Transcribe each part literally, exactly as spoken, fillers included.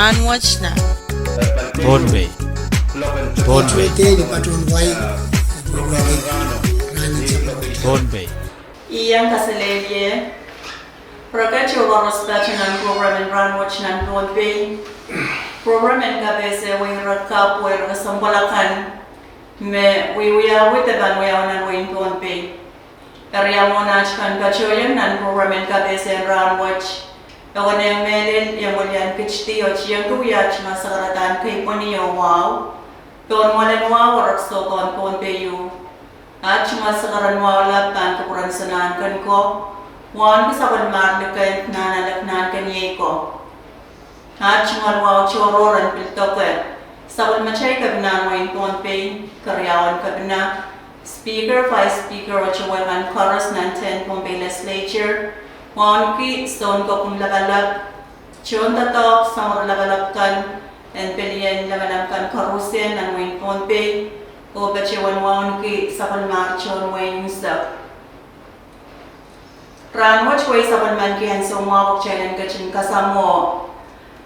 Rahnwet nan Pohnpei. Pohnpei. Pohnpei. I iang kaselehlie rekehte koaros patohwan nan program en Rahnwet nan Pohnpei. Program en kapehse wehirek kapw wehirek kesempwal akan me wiewia wehwehki pahn wiawi nan wehin Pohnpei. Eri ia mwohn aht pahn patohieng nan program en kapehse en rahnwet, e konehng mehlel iang welian pitidi oh tiengki wia aht tungoal sakaradahn keipweni oh wahu pohn mwoalen wahu oh rek soukohn Pohnpei ieu. Aht tungoal sakaradahn wahu lap pahn kupwuren Sanahnken ko, wauneki sapwellimar likend, nahnalek, nahnkeniei ko. Aht tungoal wahu tohrohr en pil doke sapwellimatail kepina en wehin Pohnpei, keriaun kepina, Speaker, Vice Speaker oh towe kan koaros nan tehn Pohnpei Legislature, wauneki sounkopwung lapalap, tohndoadoahk, samworo lapalap kan en pelien lamalam kan koaruhsie nan wehin Pohnpei, oh patohwan wauneki sapwellimar tohn wehi unsek. Rahnwet wehi sapwellimaniki ansou mwahu pwe kitail en ketin kasamwoh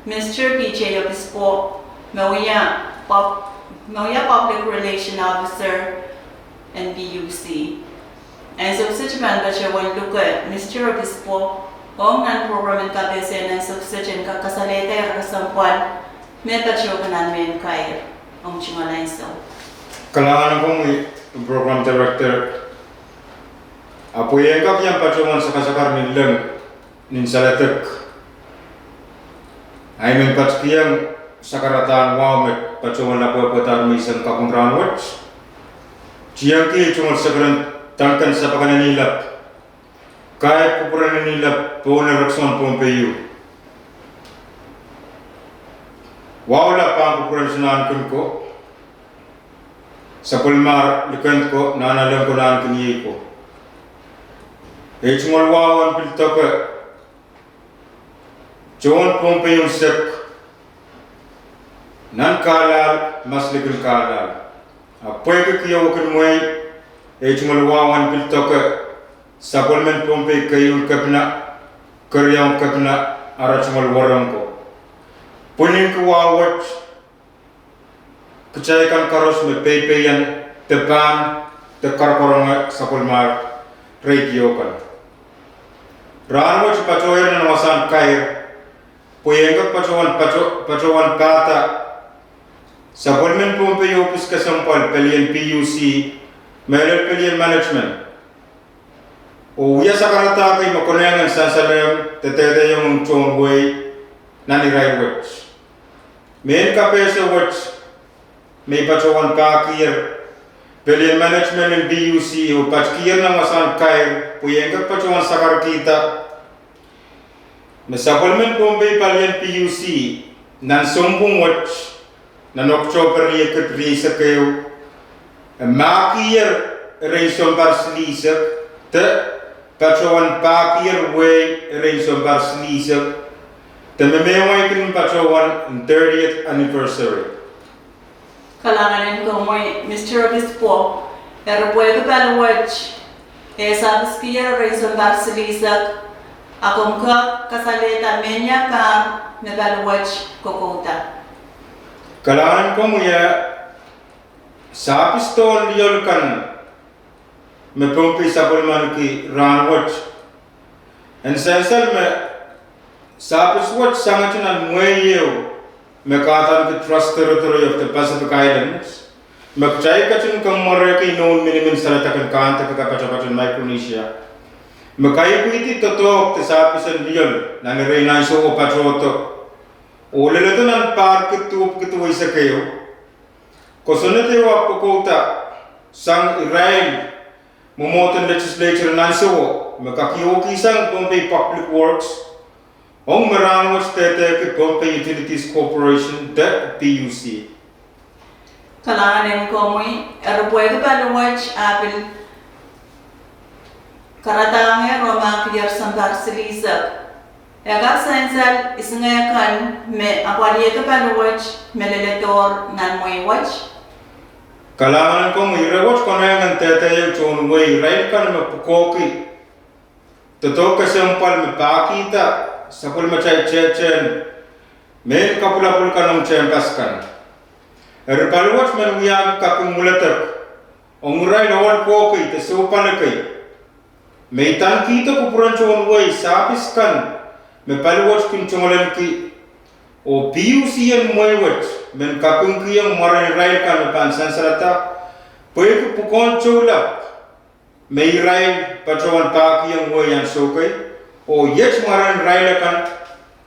Mister P J Obispo, me wia Pub-, me wia Public Relation Officer en P U C. Ansou kiset I pahn patohwan luke Mister Obispo ong nan program en kapehse en ansou kiset en kak kasalehda ire kesempwal me patohwan nan mehn kair ong tungoal ansou. Kalahngan en komwi Program Director. Ahpw I en kak iang patohwan sakasakar ni leng nin saledek. I men patohwan kihong sakaradahn wahu me patohwan lapwehpwehdahr menseng kapwung rahnwet. Tiengki tungoal Secretary Duncan Sapakalen Nilap, kair kupwuren Nilap pohn erekiso en Pohnpei ieu. Wahu lap pahn kupwuren Sanahnken ko, sapwellimar likend ko, nahnalek ko, nahnkeniei ko. Ei tungoal wahu en pil doke tohn Pohnpei unsek nan kahlahl, maslikin kahlahl. Ahpw pwehki kiohkin mwehi, ei tungoal wahu en pil doke sapwellimen Pohnpei keieu kepina, keriaun kepina, ara tungoal wahnpoaron ko. Pwiniki wahu wet, kitail kan koaros me peipeian de pahn de karonge sapwellimar radio kan. Rahnwet I patohier nan wasahn kair pwe I en kak patohwan, pato-, patohwan pahda sapwellimen Pohnpei ohpis kesempwal, pelien P U C, mehlel pelien management, oh wia sakaradahn kei me konehng en sansalehiong de dehdehiong tohn wehi nan irair wet. Mehn kapehse wet me I patohwan pahkier pelien management en P U C oh patohwan kihong nan wasahn kair pwe I en kak patohwan sakarkihda me sapwellimen Pohnpei palien P U C nan sounpwong wet, nan Oktohpe riekid rieisek ehu, e mahkier erein sounpar silihsek, de patohwan pahkier wehi erein sounpar silihsek, de me mehmwail kin patohwan thirtieth anniversary. Kalahngan en komwi, Mister Obispo, eri pwehki pali wet e sahpiskier erein sounpar silihsek, a komw kak kasalehda mehnia pahr me pali wet kokouda? Kalahngan en komwi, e sahpis tohn lioal kan me Pohnpei sapwellimaniki rahnwet. En sansal me sahpis wet sangete nan mwehi ehu me kahdaneki Trust Territory of the Pacific Islands, me kitail ketin kamwerehki nohn minimin saledek en kahandikada patopaten Micronesia, me kaipwihdi doadoahk de sahpis en lioal nan erein ansouo patohdo oh leledo nan pahr kid duhpwiki duweisek ehu. Kosonned ehu ahpw kokouda sang irail mwomwohden legislature en ansouo me kak iouki sang Pohnpei Public Works, ong me rahnwet dehdehki Pohnpei Utilities Corporation de P U C. Kalahngan en komwi, eri pwehki pali wet a pil karadahngehr oh mahkier sounpar silihsek, e kak sansal isingeh kan me apwalihki pali wet me leledohr nan mwehi wet? Kalahngan en komwi, ire wet konehng en dehdehiong tohn wehi irail kan me pwukoahki doadoahk kesempwal me pahkihda sapwellimatail tehtehn mehn kapwulapwul kan ong tehnpas kan. Eri paliwet men wiahki kaping mwuledek ong irail ohl kohkei de soupali kei me I dankihdo kupwuren tohn wehi sahpis kan me paliwet kin tungoalenki, oh P U C en mwehi wet men kapingkihong mwaren irail kan me pahn sansalada pwehki pwukoahn toulap me irail patohwan pahkihong wehi ansou kei, oh iet mwaren irail akan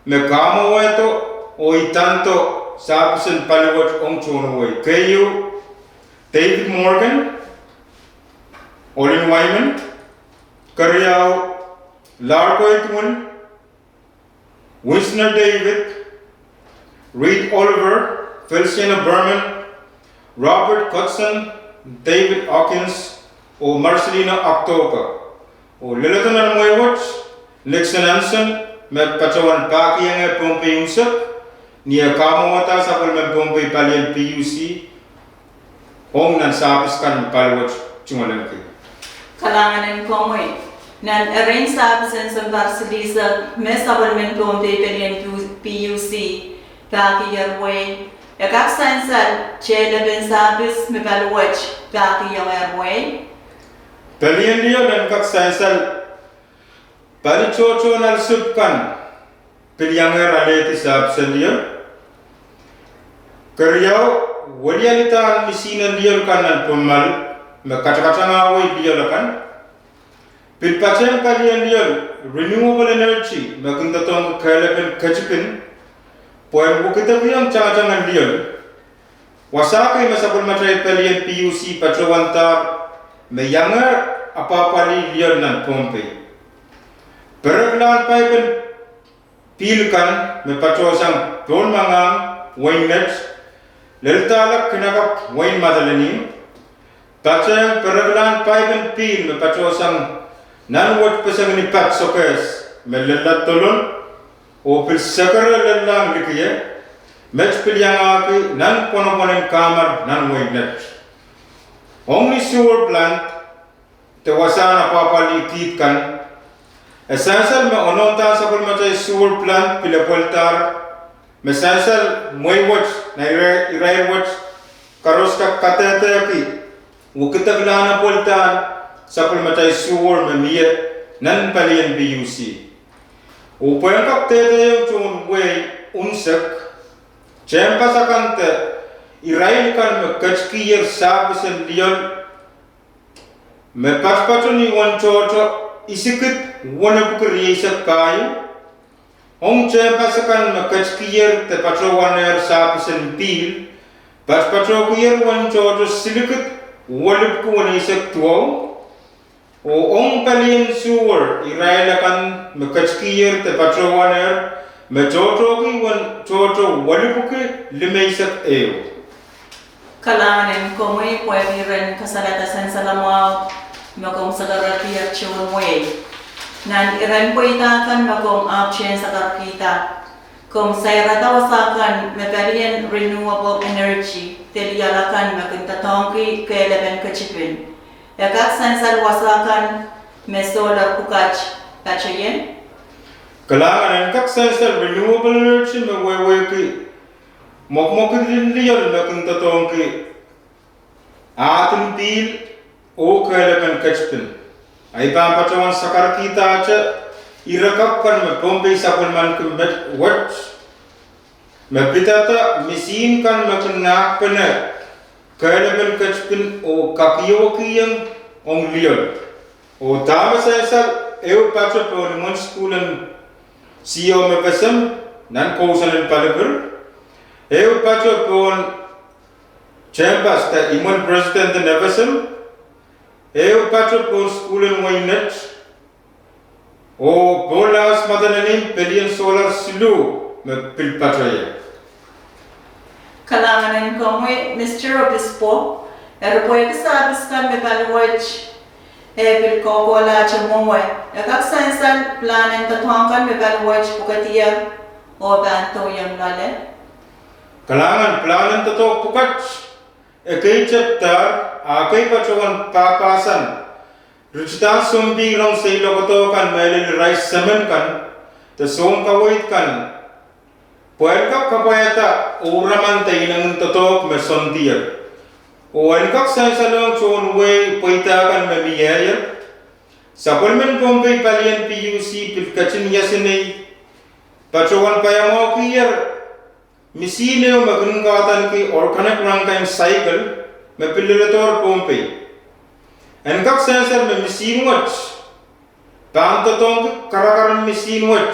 me kamwowehdo oh idando sahpisen paliwet ong tohn wehi. Keieu, David Morgan, Olin Wyman. Keriau, Larko Edwin, Winsner David, Reed Oliver, Feliciano Berman, Robert Cotson, David Hawkins, oh Marcelino October. Oh leledo nan mwehi wet, Nixon Hansen, me patohwan pahkihong Pohnpei unsek, ni eh kamwowehda sapwellimen Pohnpei palien P U C ong nan sahpis kan me paliwet tungoalenki. Kalahngan en komwi. Nan erein sahpisen sounpar silihsek me sapwellimen Pohnpei palien P U C pahkier wehi, e kak sansal tehlepen sahpis me paliwet pahkiongehr wehi. Palien lioal en kak sansal pali tohtohn alsip kan pil iangehr alehdi sahpisen lioal. Keriau, welialidahn misihnen lioal kan nan Pummal me katakatangawei lioal akan. Pil patehng palien lioal renewable energy me kin doadoahngki kehlepen ketipin pwehn wekidekiong tangatang en lioal. Wasa kei me sapwellimatail palien P U C patohwandahr me iangehr apwahpwalih lioal nan Pohnpei. Pereklahn paipen pihl kan me patohsang Pohnmangahng, wehin Net, lel dahla Kinakapw, wehin Madolenihmw, patehng pereklahn paipen pihl me patohsang nan wet pesengin Ipat Sokehs me lella Dolon, oh pil sekere lellahng likie, met pil iangahki nan pwonopwon en Kahmar nan wehin Net. Ong ni sewer plant de wasahn apwahpwalih kiht kan, e sansal me onondahn sapwellimatail sewer plant pil epweldahr, me sansal mwehi wet nan irair wet koaros kak kadehdehki wekideklahn epweldahn sapwellimatail sewer me mie nan palien P U C. Oh pwehn kak dehdehiong tohn wehi unsek, tehnpas akan de irail kan me ketikihier sahpisen lioal me patopato ni uwen tohto isikid wenepwiki rieisek pahieu, ong tehnpas akan me ketikihier de patohwanehr sahpisen pihl, patopatohkihier uwen tohto silikid welipwiki weneisek duwau, oh ong palien sewer irail akan me ketikihier de patohwanehr me tohtohki uwen tohto welipwiki limeisek ehu. Kalahngan en komwi pwehki iren kasalehda sansalamwahu me komw sakarkihda tohn wehi. Nan iren pweida kan me komw ahpwtehn sakarkihda, komw sairada wasa kan me palien renewable energy de lioal akan me kin doadoahngki kehlepen ketipin. E kak sansal wasa kan me solar pwukat patohien. Kalahngan en kak sansal renewable energy me wehwehki mwekmwekid en lioal me kin doadoahngki ahdin pihl oh kehlepen ketipin. Ahi pahn patohwan sakarkihdahte ire kapw kan me Pohnpei sapwellimanki met wet, me pidada misihn kan me kin nahkpene kehlepen ketipin oh kakiowekihong ong lioal. Oh dahme sansal, ehu pato pohn imwen sukuhl en C O me FSM nan kousoan en Palikir, ehu pato pohn tehnpas de imwen president en FSM, ehu pato pohn sukuhl en wehin Net, oh pohn lahs Madolenihmw palien solar siluh me pil patohie. Kalahngan en komwi Mister Obispo, eri pwehki sahpis kan me paliwet e pil kohkohlahte mwowe, e kak sansal pilahn en doadoahk kan me paliwet pwukedier oh pahn dohiong loale. Kalahngan, pilahn en doadoahk pwukat ekei tepdahr, a ekei patohwan pahpahsan ritidahn sounpihrong seiloakdo kan mehlel irail semen kan de sounkaweid kan pwehn kak kapwaiada ouraman de inengin doadoahk me soundier, oh en kak sansalohng tohn wehi pweida kan me mieier. Sapwellimen Pohnpei palien PUC pil ketin iasenei patohwan paiamwahukier misihn ehu me kin kahdaneki organic rank-in cycle me pil leledohr Pohnpei. En kak sansal me misihn wet pahn doadoahngki karakar en misihn wet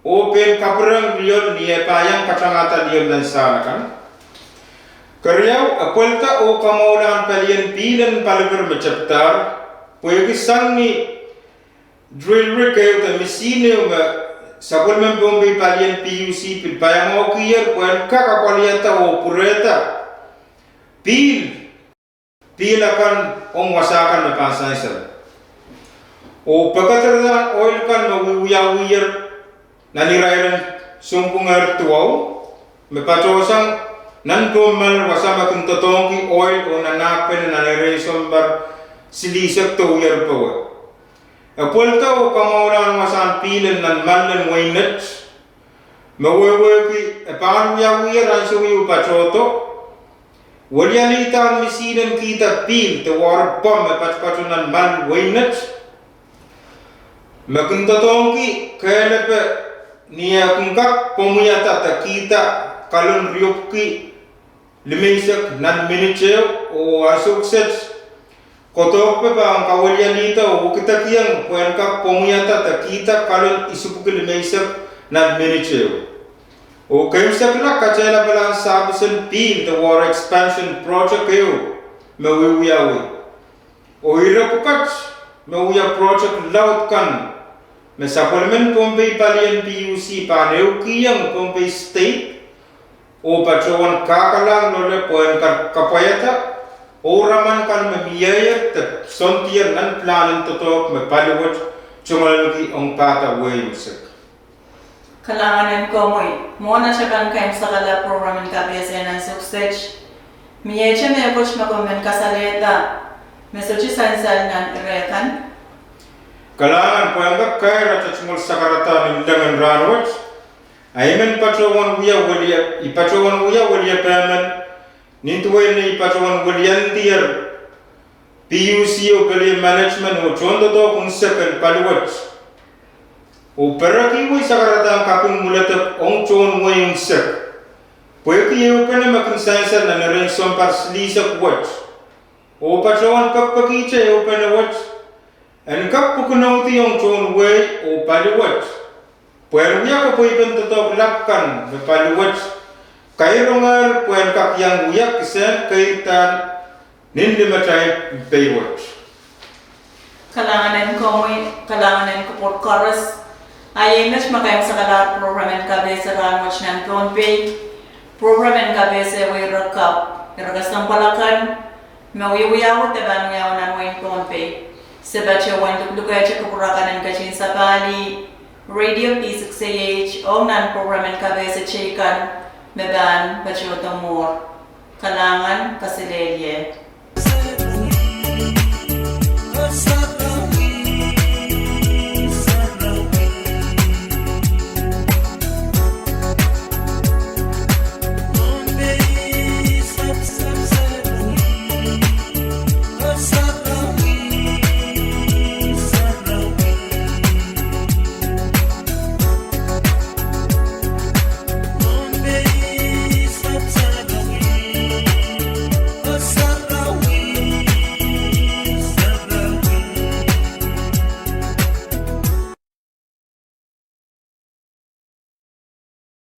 oh pein kapwurehng lioal ni eh pahn iang katangada lioal nan sahn akan. Keriau, e pwelda oh kamwahulahn palien pihl en paliper me tepdahr, pwehki sang ni drill rig ehu de misihn ehu me sapwellimen Pohnpei palien PUC pil paiamwahukier pwehn kak apwaliada oh pwurehda pihl, pihl akan ong wasa kan me pahn sansal. Oh pekederedahn oil kan me wiewiawier nan irairen sounpwungehr duwau, me patohsang nan Pohnmel, wasa me kin doadoahngki oil oh nanahkpene nan erein sounpar silihsek de wiehr powe. E pwelda oh kamwahulahn wasahn pihl en nan mall en wein Net, me wehwehki e pahn wiawiher ansou ieu patohdo, welialidahn misihn en kihda pihl de wahri pwomw me patopato nan mall wein Net, me kin doadoahngki kehlepe ni eh kin kak pwomwiada de kihda kalon riepwiki limeisek nan minit ehu, oh ansou kiset kodohkpe pahn kawelialihda oh wikidekiong pwehn kak pwomwiada de kihda kalon isipwiki limeisek nan minit ehu. Oh keimwseklahn katehlapalahn sahpisen pihl de wahri expansion project ehu me wiewiawi. Oh ire pwukat me wia project laud kan me sapwellimen Pohnpei palien PUC pahn ehukihong Pohnpei State oh patohwan kahkalahng loale pwehn kak kapwaiada ouraman kan me mieier de soundier nan pilahn en doadoahk me pali wet tungoalenki ong pahda wehi unsek. Kalahngan en komwi. Mwohn atail pahn keimwsekala program en kapehse nan ansou kiset, miehte mehkot me komw men kasalehda me sohte sansal nan ire kan? Kalahngan. Pwehn kak kair atail tungoal sakaradahn inengen rahn wet, I men patohwan wia weliep, I patohwan wia weliepe men, nin duwen me I patohwan weliandier PUC oh pelien management oh tohndoadoahk unsek en pali wet, oh perekihwei sakaradahn kaping mwuledek ong tohn wehi unsek, pwehki ehupene me kin sansal nan erein sounpar silihsek wet, oh patohwan pekipekihte ehupene wet en kak pwukinoudi ong tohn wehi oh pali wet, pwehn wia kapweipen doadoahk lap kan me pali wet kairongehr pwehn kak iang wia kisehn keirdahn nin limatail pei wet. Kalahngan en komwi, kalahngan en kupwur koaros. A iei met me keimwsekalahr program en kapehse rahn wet nan Pohnpei. Program en kapehse wehi ire kapw, ire kesempwal akan me wiewiawi de pahn wiawi nan wehin Pohnpei. Se patohwan luklukehte kupwur akan en ketin sapahlih Radio P six A H ong nan program en kapehse teikan me pahn patohdo mwuhr. Kalahngan, kaselehlie.